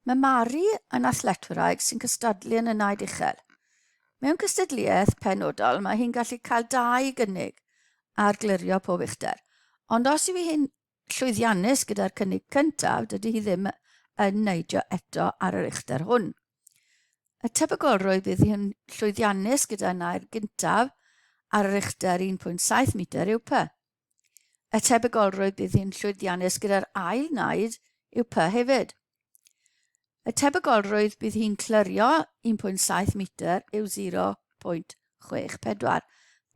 Mae Mari yn athletwraig sy'n cystadlu yn y naid uchel. Mewn cystadleuaeth penodol, mae hi'n gallu cael dau gynnig ar glirio pob uchder. Ond os yw hi'n llwyddiannus gyda'r cynnig cyntaf, dydy hi ddim yn neidio eto ar yr uchder hwn. Y tebygolrwydd bydd hi'n llwyddiannus gyda nair gyntaf ar yr uchder 1.7 metr yw P. Y tebygolrwydd bydd hi'n llwyddiannus gyda'r ail naid yw P hefyd. Y tebygolrwydd bydd hi'n clirio 1.7 metr yw 0.64.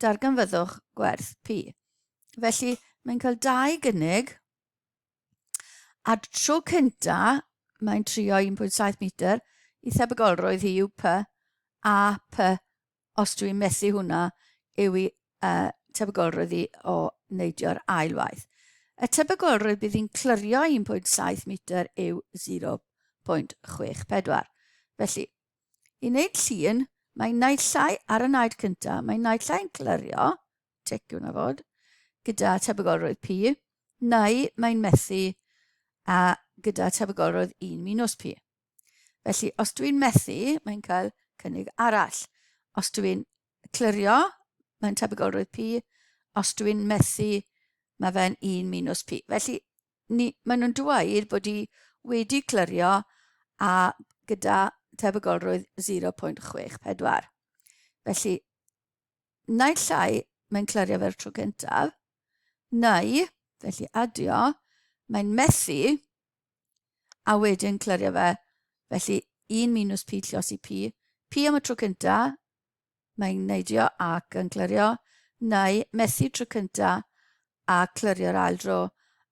Darganfyddwch gwerth P. Felly, mae'n cael dau gynnig, a tro cynta, mae'n trio 1.7 metr, i thebygolrwydd hi yw P, a P os dwi'n methu hwnna, yw i uh, tebygolrwydd i o neidio'r ail waith. Y tebygolrwydd bydd hi'n clirio 1.7 metr yw 0.64. Felly, i wneud llun, mae naill ai ar y naid cyntaf, mae naill ai'n clirio, tic yw na fod, gyda tebygolrwydd P, neu mae'n methu a gyda tebygolrwydd 1 minus P. Felly, os dwi'n methu, mae'n cael cynnig arall. Os dwi'n clirio, mae'n tebygolrwydd P. Os dwi'n methu, mae fe'n 1 minus P. Felly, ni, maen nhw'n dweud bod i wedi clirio a gyda tebygolrwydd 0.64. Felly, naill ai mae'n clirio fe'r tro cyntaf, neu, felly adio, mae'n methu a wedyn clirio fe. Felly 1 minus p lliosi p. P am y tro cynta, mae'n neidio ac yn clirio, neu methu tro cynta a clirio'r ail dro.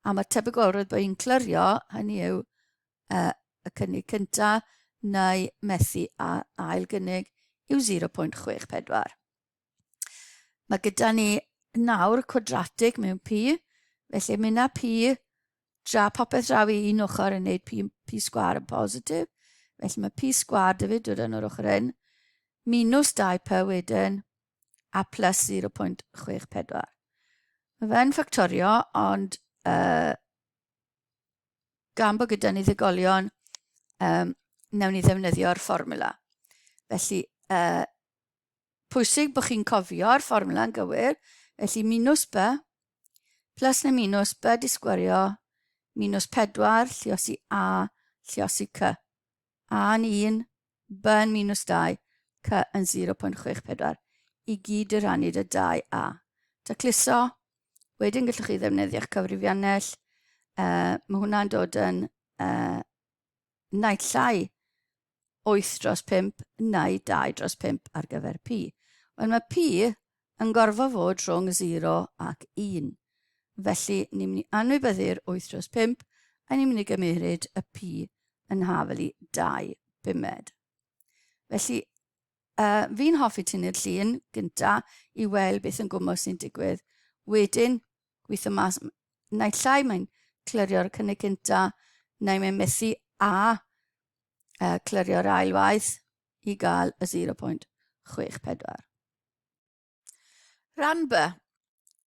A mae tebygolrwydd bod hi'n clirio, hynny yw uh, y cynnig cynta, neu methu a ail gynnig yw 0.64. Mae gyda ni nawr cwadratig mewn P, felly mynd â P dra popeth draw i un ochr yn neud P, P sgwar yn positif. Felly mae P sgwar dy fi dod yn o'r ochr hyn, minus 2P wedyn, a plus 0.64. Mae fe'n ffactorio, ond uh, gan bod gyda ni ddigolion, um, newn ni ddefnyddio'r fformula. Felly, uh, Pwysig bod chi'n cofio'r fformwla yn gywir, felly minus b plus neu minus b di sgwario minus 4 lliosi a lliosi c. A yn 1, b yn minus 2, c yn 0.64. I gyd y rannu dy 2a. Tacluso, wedyn gallwch chi ddefnyddio'ch cyfrifiannell. Uh, mae hwnna'n dod yn uh, naill ai 8 dros 5 neu 2 dros 5 ar gyfer P. Wel, mae P yn gorfod fod rhwng 0 ac 1. Felly, ni'n mynd i anwybyddu'r 8 dros 5 a ni'n mynd i gymryd y P yn hafel i 2 bumed. Felly, uh, fi'n hoffi tynnu'r llun gynta i weld beth yn gwmws sy'n digwydd. Wedyn, gweithio mas, naill ai mae'n clirio'r cynnig cynta, neu mae'n methu a uh, clirio'r ail waith i gael y 0.64. Rhan B.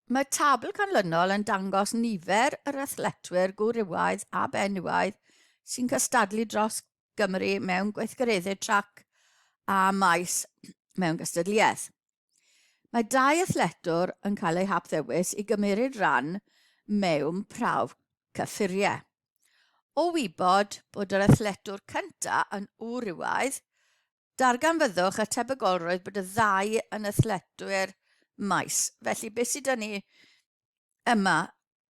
Mae tabl canlynol yn dangos nifer yr athletwyr gwrywaidd a benywaidd sy'n cystadlu dros Gymru mewn gweithgareddau trac a maes mewn gystadleuaeth. Mae dau athletwr yn cael eu hapddewis i gymeryd rhan mewn prawf cyffuriau. O wybod bod yr athletwr cyntaf yn wrywaidd, darganfyddwch y tebygolrwydd bod y ddau yn athletwyr maes. Felly, beth sydd 'da ni yma?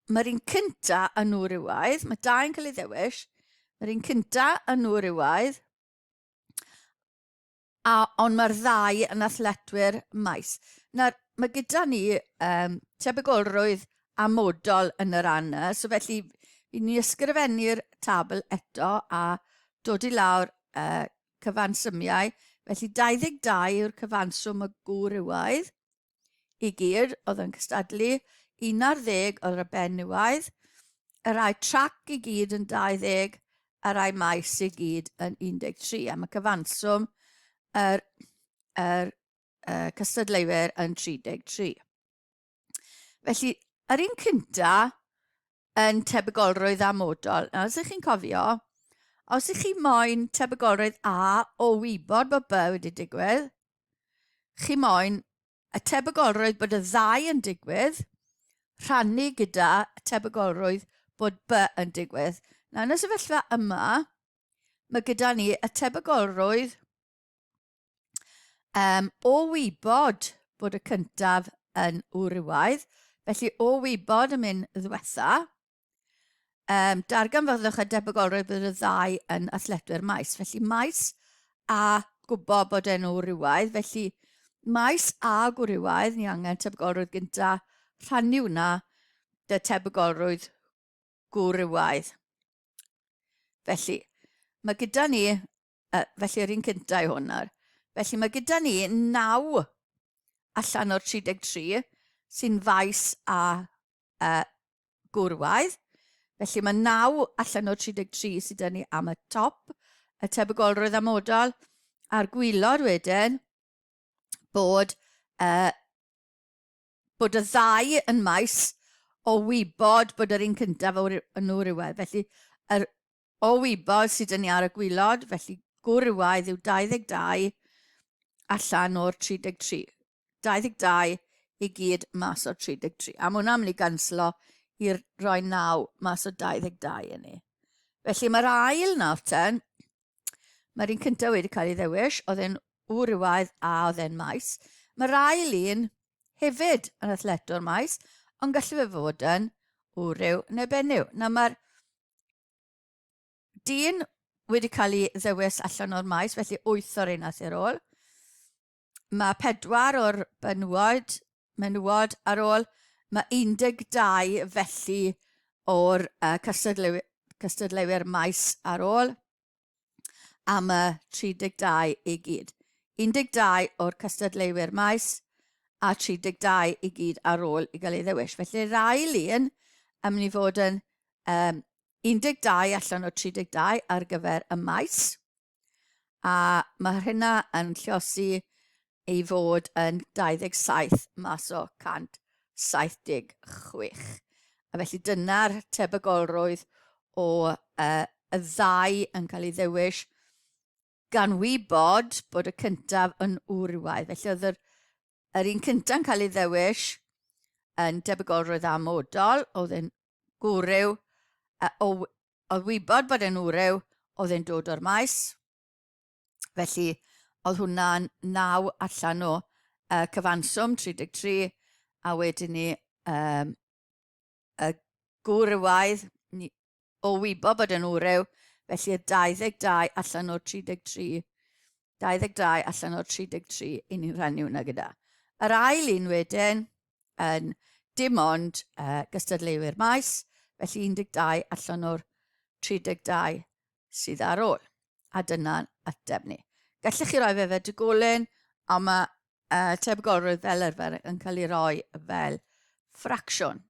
Mae'r un cynta yn wrywaidd, mae dau'n cael ei ddewis, mae'r un cynta yn wrywaidd, a, ond mae'r ddau yn athletwyr maes. Nawr, mae gyda ni um, tebygolrwydd amodol yn yr anna, so felly i ni ysgrifennu'r tabl eto a dod i lawr uh, cyfansymiau. Felly 22 yw'r cyfanswm y gwrywaidd i gyd oedd yn cystadlu, 11 oedd y benywaidd, y rhai trac i gyd yn 20, a rhai maes i gyd yn 13. A mae cyfanswm yr, yr, yr cystadleuwyr yn 33. Felly, yr un cynta yn tebygolrwydd amodol. Nawr, os ydych chi'n cofio, Os ych chi moyn tebygolrwydd A o wybod bod B wedi digwydd, chi moyn y tebygolrwydd bod y ddau yn digwydd, rhannu gyda tebygolrwydd bod B yn digwydd. Nawr, yn y sefyllfa yma, mae gyda ni y tebygolrwydd o wybod bod y cyntaf yn wrywaidd, felly o wybod yn mynd ddiwetha, darganfyddwch y debygolrwydd bod y ddau yn athletwyr maes. Felly maes a gwybod bod e'n wrywaidd, felly maes a gwrywaidd, ni angen tebygolrwydd gynta, rhannu hwnna dy tebygolrwydd gwrywaidd. Felly, mae gyda ni felly yr un cyntaf yw hwn nawr. Felly mae gyda ni 9 allan o'r 33 sy'n faes a gwrwaidd. Felly mae 9 allan o'r 33 sydd gyda ni am y top, y tebygolrwydd amodol, a'r gwylod wedyn bod, bod y ddau yn maes o wybod bod yr un cyntaf yn wrywaidd. Felly yr o wybod sydd 'da ni ar y gwylod, felly gwrywaidd yw 22 allan o'r 33. 22 i gyd mas o'r 33. A mae hwnna'n mynd i ganslo i roi 9 mas o 22 i ni. Felly mae'r ail nawr ten, mae'r un cyntaf wedi cael ei ddewis, oedd e'n wrywaidd a oedd e'n maes. Mae'r ail un hefyd yn athletwr maes, ond gallu fe fod yn wryw neu benyw. Nawr mae'r dyn wedi cael ei ddewis allan o'r maes, felly 8 o'r un ar ôl. Mae 4 o'r benywod, menywod ar ôl. Mae 12 felly o'r cystadleuwyr, cystadleuwyr maes ar ôl. A mae 32 i gyd. 12 o'r cystadleuwyr maes a 32 i gyd ar ôl i gael ei ddewis. Felly'r ail un yn mynd i fod yn 12 allan o 32 ar gyfer y maes. A mae hynna yn lliosi ei fod yn 27 mas o 176. A felly dyna'r tebygolrwydd o y ddau yn cael ei ddewis gan wybod bod y cyntaf yn wrywaidd. Felly oedd yr, yr un cyntaf yn cael ei ddewis yn debygolrwydd amodol, oedd e'n gwryw, o, oedd wybod bod e'n wryw, oedd e'n dod o'r maes. Felly, oedd hwnna'n 9 allan o cyfanswm 33, a wedyn ni y gwrywaidd, ni, o wybod bod e'n wryw, felly y 22 allan o'r 33, 22 allan o'r 33 i ni'n rhannu hwnna gyda. Yr ail un wedyn yn dim ond gystadleuwyr maes, felly 12 allan o'r 32 sydd ar ôl. A dyna'n ateb ni. Gallech chi roi fe fel dygolyn, ond mae tebygolrwydd fel arfer yn cael ei roi fel ffracsiwn.